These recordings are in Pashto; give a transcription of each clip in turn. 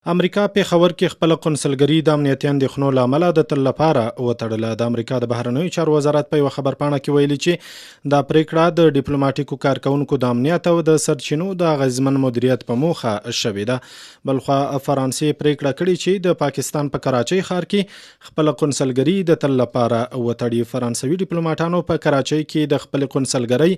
امریکا پېښور کې خپله قونسلګري د امنیتي اندېښنو له امله د تل لپاره وتړله. د امریکا د بهرنیو چارو وزارت په یوه خبرپاڼه کې ویلي چې دا پرېکړه د ډیپلوماټیکو کارکوونکو د امنیت او د سرچینو د اغېزمن مدیریت په موخه شوې ده. بلخوا فرانسې پرېکړه کړې چې د پاکستان په کراچۍ ښار کې خپله قونسلګري د تل لپاره وتړي. فرانسوي ډیپلوماټانو په کراچۍ کې د خپلې قونسلګرۍ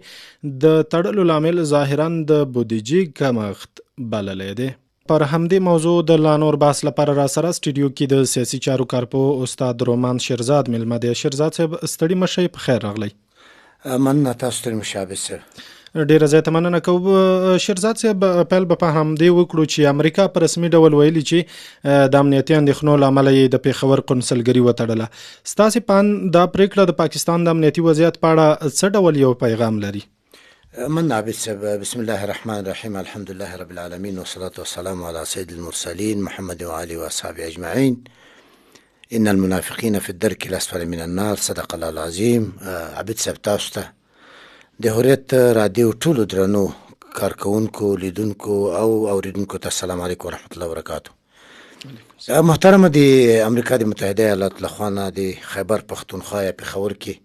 د تړلو لامل ظاهراً د بودیجې کمښت بللی دی. پر همدې موضوع د لا نور بحث لپاره راسره سټډیو کې د سیاسي چارو کارپوه استاد رومان شیرزاد میلمه دی. شیرزاد صاحب، ستړي مه شئ، په خیر راغلی. مننه تاسو ستړي مه شئ عابد صاحب. ډیره زیاته مننه کوو شیرزاد صاحب. پیل به په همدې وکړو چې امریکا په رسمي ډول ویلي چې د امنیتي اندېښنو له امله یې د پېښور قونسلګري وتړله. ستاسې په اند دا پرېکړه د پاکستان د امنیتي وضعیت په اړه څه ډول یو پیغام لري؟ مننه عابد صاحب. بسم الله الرحمن الرحیم، الحمد لله رب العالمین، والصلاة والسلام علی سید المرسلین محمد وآله واصحابه اجمعین، ان المنافقین فی الدرک الاسفل من النار، صدق الله العظیم. عابد صاحب، تاسو ته د حریت رادیو ټولو درنو کارکوونکو، لیدونکو او اوریدونکو ته السلام علیکم ورحمت الله وبرکاتو. محترمه، د امریکا د متحده ایالاتو لخوا نه د خیبر پښتونخوا یا پېښور کې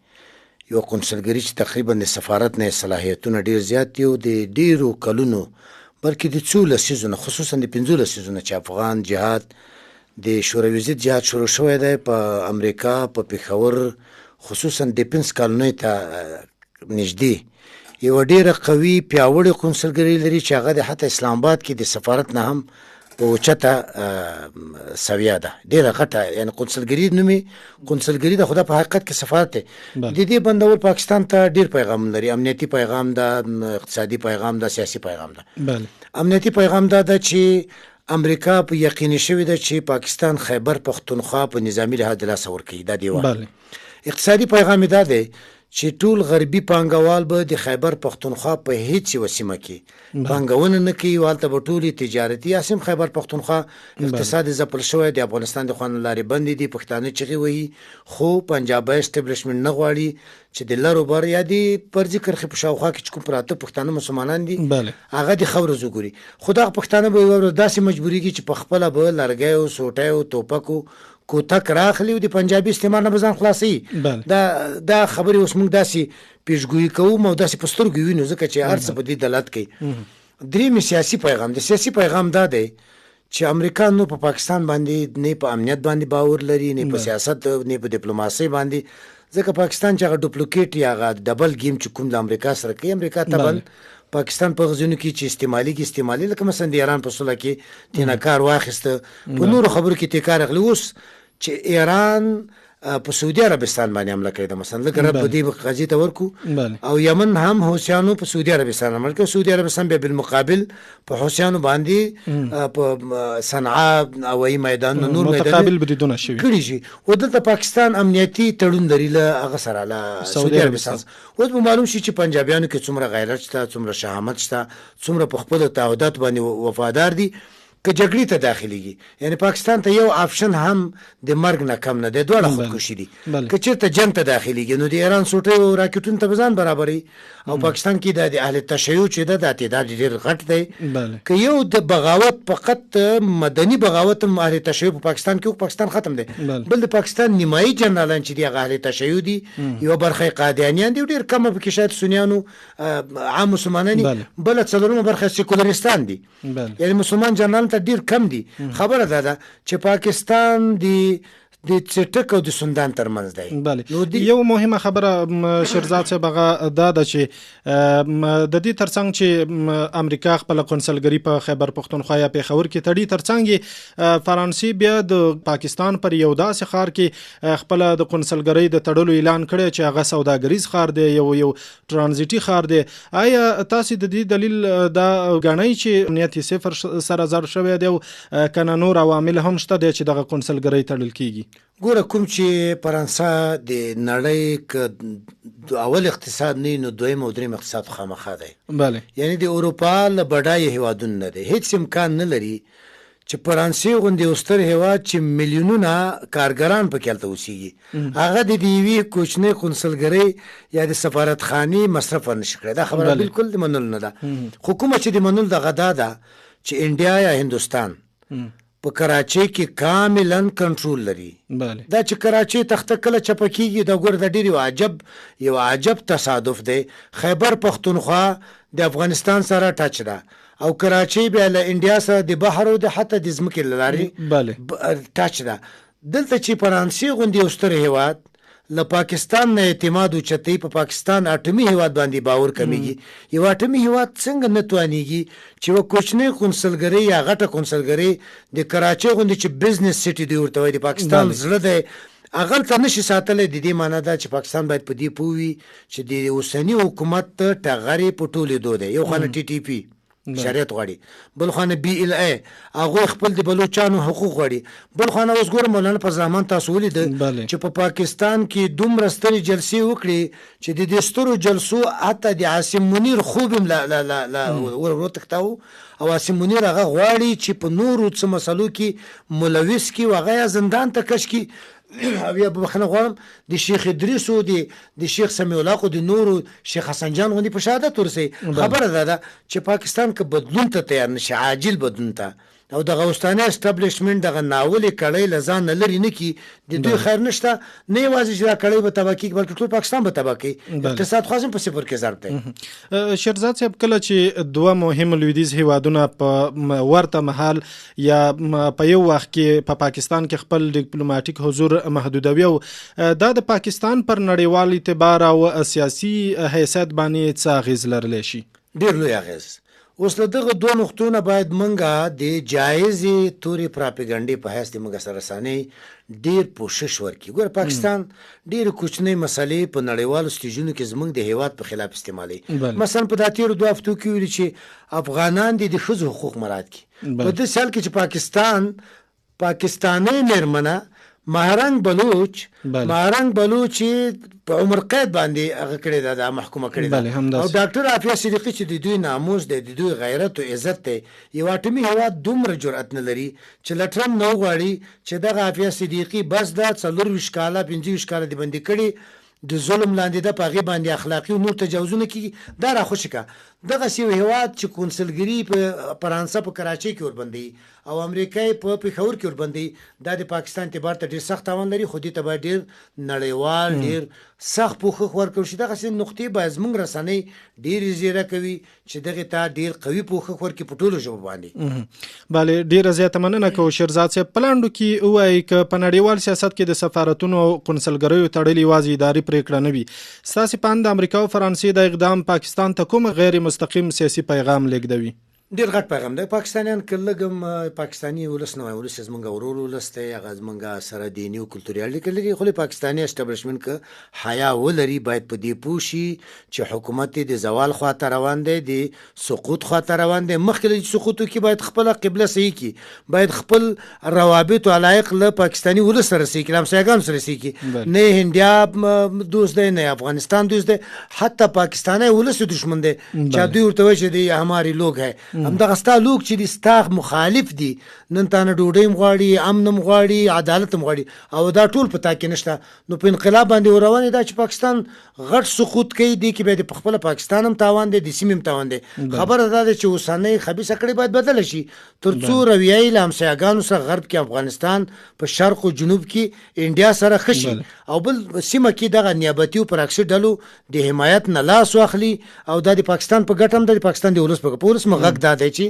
یوه قونسلګري چې تقریبا د سفارت نه یې صلاحیتونه ډېر زیات دي او د ډېرو کلونو بلکې د څو لسیزو نه، خصوصا د 5 لسیزو نه چې افغان جهاد د شوروي ضد جهاد شروع شوی دی، په امریکا په پېښور خصوصا ډیفنس کالونۍ ته نږدې یوه ډېره قوي پیاوړې قونسلګري لري چې هغه د حتی اسلام آباد کې د سفارت نه هم په اوچته سویه ده، ډېره غټه یعنی قونسلګري نومې قونسلګري ده، خو دا په حقیقت کې سفارت دی. د دې بندول پاکستان ته ډېر پیغام لري، امنیتي پیغام ده، اقتصادي پیغام ده، سیاسي پیغام ده. امنیتي پیغام دا ده چې امریکا په یقیني شوې ده چې پاکستان خیبر پښتونخوا په نظامي لحاظ د لاسه ورکوي، دا دی. اقتصادي پیغام یې دا دی چې ټول غربي پانګوال به د خیبر پښتونخوا په هیڅ یوه سیمه کې پانګونه نه کوي، هلته به ټولې تجارتي اسیم خیبر پښتونخوا اقتصاد یې ځپل شوی، د افغانستان د خوا نه لارې بندې دي، پښتانه چغې وهي، خو پنجابی اسټبلشمنټ نه غواړي چې د لر و بر یا د فرضي کرښې په شاوخوا کې چې کوم پراته پښتانه مسلمانان دي هغه د ښه ورځ وګوري، خو دغه پښتانه به یوه ورځ داسې مجبورېږي چې په خپله به لرګیو، سوټیو، توپکو کوتک راخلي او د پنجابي استعمار نه به ځان خلاصوي. دا دا خبرې اوس موږ داسې پیشګویي کوو او داسې په سترګو وینو ځکه چې هر څه په دې دلالت کوي. دریم سیاسي پیغام، د سیاسي پیغام دا دی چې امریکا نور په پاکستان باندې نه په امنیت باندې باور لري، نه په سیاست، نه په دیپلوماسۍ باندې، ځکه پاکستان چې هغه ډوپلیکیټ یا هغه ډبل ګیم چې کوم د امریکا سره کوي، امریکا طبعا پاکستان په غزونو کې چې استعمالي کې استعمالي، لکه مثلا د ایران په صلح کې تینا کار واخیسته، په نورو خبرو کې تی کار اخلي. اوس چې ایران په سعودي عربستان باندې حمله کړې ده مثلا، لږ رب دې قضیې ته ورکو، او یمن هم حوثیانو په سعودي عربستان حمله کړې، سعودي عربستان بیا بالمقابل په حوثیانو باندې په صنعا هوایي میدان نور متقابل بریدونه شوي کړي شي. او دلته پاکستان امنیتي تړون لري له هغه سره، له سعودي عربستان. اوس به معلوم شي چې پنجابیانو کې څومره غیرت شته، څومره شهامت شته، څومره په خپلو تعهداتو باندې وفادار دي که جګړې ته داخليږي. یعنی پاکستان ته یو آپشن هم د مرګ نه کم نه دی، دواړه خودکشي دي. که چېرته جنګ ته داخليږي نو د ایران سوټۍ او راکټونو ته به ځان برابروي، او پاکستان کې د اهل تشیع چې ده دا تعداد ډېر غټ دی. که یو د بغاوت فقط مدني بغاوت هم اهل تشیع په پاکستان کې، پاکستان ختم دی. بل د پاکستان نیمایي جنرالان چې دي هغه اهل تشیع دي، یوه برخه یې قادیانیان دي، ډېر کمه پکې شاید سنیانو عام مسلمانان دي، بله څلورمه برخه سیکولریستان دي، یعنی مسلمان جنرالان ته ډیر کم دي. خبره دا ده چې پاکستان د څټک او د سندان ترمنځ دی. یو مهمه خبره شیرزاد صاحب هغه دا ده چې د دې ترڅنګ چې امریکا خپله قونسلګري په خیبر پښتونخوا یا پېښور کې تړي، ترڅنګ یې فرانسې بیا د پاکستان پر یو داسې ښار کې خپله د قونسلګرۍ د تړلو اعلان کړی چې هغه سوداګریز ښار دی، یو یو ترانزیټي ښار دی. آیا تاسې د دې دلیل دا ګڼئ چې امنیت یې صفر سره زر شوی دی او که نه نور عوامل هم شته دی چې دغه قونسلګرۍ تړل کیږي؟ ګوره، کوم چې فرانسه د نړۍ که اول اقتصاد نه نو دویم او دریم اقتصاد خامخا دی. یعنی د اروپا له بډایه هیوادونو نه دی، هیڅ امکان نه لري چې فرانسې غوندې یو ستر هیواد چې میلیونونه کارګران پکې هلته اوسېږي، هغه د یوې کوچنۍ قونسلګرۍ یا د سفارتخانې مصرف ورنشي کړی. دا خبره بالکل د منلو نه ده. خو کومه چې د منلو دغه دا ده چې انډیا یا هندوستان په کراچۍ کې کاملا کنټرول لري. بله. دا چې کراچۍ تخته کله چپه کیږي دا ګوره دا ډیر یو عجب یو عجب تصادف دی. خیبر پښتونخوا د افغانستان سره ټچ ده او کراچۍ بیا له انډیا سره د بحر او د حتی د ځمکې له لارې بله. ټچ ده. دلته چې فرانسې غوندې یو ستر هیواد له پاکستان نه اعتماد اوچتوي، په پاکستان اټومي هیواد باندې باور کمیږي، یو اټومي هیواد څنګه نه توانیږي چې یوه کوچنۍ قونسلګرۍ یا غټه قونسلګرۍ د کراچۍ غوندې چې بزنس سیټي دوی ورته وایي، د پاکستان زړه دی، هغلته نه شي ساتلی؟ د دې معنی دا چې پاکستان باید په دې پوه وي چې د اوسني حکومت ټغر یې په ټولېدو دی. یو خوا نه ټي ټي پي شریعت غواړي، بل خوا نه بي ال ای هغوی خپل د بلوچانو حقوق غواړي، بل خوا نه اوس ګوره مولانا فضل الرحمن تاسو ولید چې په پاکستان کې دومره سترې جلسې وکړې چې د دې سترو جلسو حتی د عاصم منیر خوب هم لا لا لا لا وتښتاوه او عاصم منیر هغه غواړي چې په نورو څه مسلو کې ملوث کړي او هغه یا زندان ته کش کړي او یا بخښنه غواړم د شیخ ادریس او د د شیخ سمیع الله خو د نورو شیخ حسن جان غوندې په شهادت ورسوي. خبره دا ده چې پاکستان که بدلون ته تیار نه شي، عاجل بدلون ته، او دغه اوستاني اسټبلشمنټ دغه ناولې کړۍ له ځان نه لرې نه کړي، د دوی خیر نشته. نه یوازې چې دا کړۍ به تباه کېږي، بلکې ټول پاکستان به تباه کوي. اقتصاد خو هم په صفر کې ضرب دی. شیرزاد صاحب، کله چې دوه مهم لویدیځ هیوادونه په ورته مهال یا په یو وخت کې په پاکستان کې خپل ډیپلوماټیک حضور محدودوي او دا د پاکستان پر نړیوال اعتبار او سیاسي حیثیت باندې څه اغیز لرلی شي؟ ډیر لوی اغیز. اوس له دغه دوو نقطو نه باید مونږ د جایزې تورې پراپیګنډې په حیث د مونږ سره رسانۍ ډیر پوشش ورکړي. ګوره پاکستان ډېرې کوچنۍ مسلې په نړیوالو سټیجونو کې زمونږ د هیواد په خلاف استعمالوي. مثلا په دا تیرو دوه هفتو کې ویلي چې افغانان دې د ښځو حقوق مراعات کړي. په داسې حال کې چې پاکستان پاکستانۍ مېرمنه مهرنګ بلوچ مهرنګ بلوچ په عمر قید باندې هغه کړې ده، دا محکومه کړې ده، او ډاکټر عافیه صدیقي چې د دوی ناموس دی، د دوی غیرت او عزت دی، یو اټومي هیواد دومره جرأت نه لري چې له ټرمپ نه وغواړي چې دغه عافیه صدیقي بس ده، 24 کاله 25 کاله دې بندي کړې، د ظلم لاندې ده، په هغې باندې اخلاقي او نور تجاوزونه کېږي، دا راخوشې کړه. دغسې یو هېواد چې کونسلګري په فرانسه په کراچۍ کې وربندوي او امریکا یې په پېښور کې وربندوي، دا د پاکستان اعتبار ته ډېر سخت تاوان لري، خو دې ته باید ډېر نړیوال ډېر سخت پوښښ ورکړل شي. دغسې نقطې باید زموږ رسنۍ ډېرې ځیرکه وي چې دغې ته ډېر قوي پوښښ ورکړي په ټولو ژبو باندې. بله ډېره زیاته مننه کوو شیرزاد صاحب. په لنډو کې ووایئ که په نړیوال سیاست کې د سفارتونو او قونسلګریو تړل یوازې اداري پرېکړه نه وي، ستاسې په اند د امریکا او فرانسې دا اقدام پاکستان ته کوم غیر مستقیم سیاسي پیغام لېږدوي؟ ډېر غټ پیغام دی. پاکستانیان که لږ هم پاکستاني ولس نه وایم، ولس زمونږ ورور ولس دی، هغه زمونږ سره دیني او کلتوري اړیکې لري، خو پاکستاني اسټابلیشمنټ که حیا ولري باید په دې پوه شي چې حکومت یې د زوال خواته روان دی، د سقوط خواته روان دی. مخکې له دې چې سقوط وکړي باید خپله قبله صحیح کړي، باید خپل روابط او علایق له پاکستاني ولس سره صحیح کړي، له همسایګانو سره صحیح کړي. نه یې هندیا دوست دی، نه یې افغانستان دوست دی، حتی پاکستانی ولس یې دښمن دی چې دوی ورته وایي چې دی هماري لوګ هی، همدغه ستا لوګ چې دي ستا مخالف دي، نن تا نه ډوډۍ هم غواړي، امن هم غواړي، عدالت هم غواړي، او دا ټول په تا کې نشته. نو په انقلاب باندې ور روان دا چې پاکستان غټ سقوط کوي، دې کې بیا د خپل پاکستان هم تاوان دی، د سیمې هم تاوان دی. خبره دا ده چې اوسنۍ خبیثه کړۍ باید بدله شي، تر څو رویه یې له همسایګانو سره غرب کې افغانستان، په شرق او جنوب کې انډیا سره ښه شي، او بل سیمه کې دغه نیابتي او پراکسي ډلو د حمایت نه لاس واخلي، او دا د پاکستان په ګټه هم ده، د پاکستان د ولس په ګټه. په ولس مو غږ دا دی چې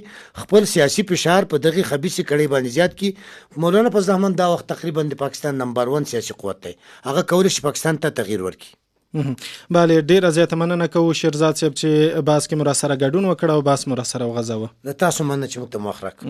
خپل سیاسي فشار په دغې خبیثې کړۍ باندې زیات کړي. مولانا فضل الرحمن دا وخت تقریبا د پاکستان نمبر 1 سیاسي قوت دی، هغه کولی شي پاکستان ته تغییر ورکړي. بله ډیره زیاته مننه کوو شیرزاد صاحب چې بحث کې مو راسره ګډون وکړ او بحث مو راسره وغځاوه. له تاسو مننه چې موږ ته مو وخت راکړ.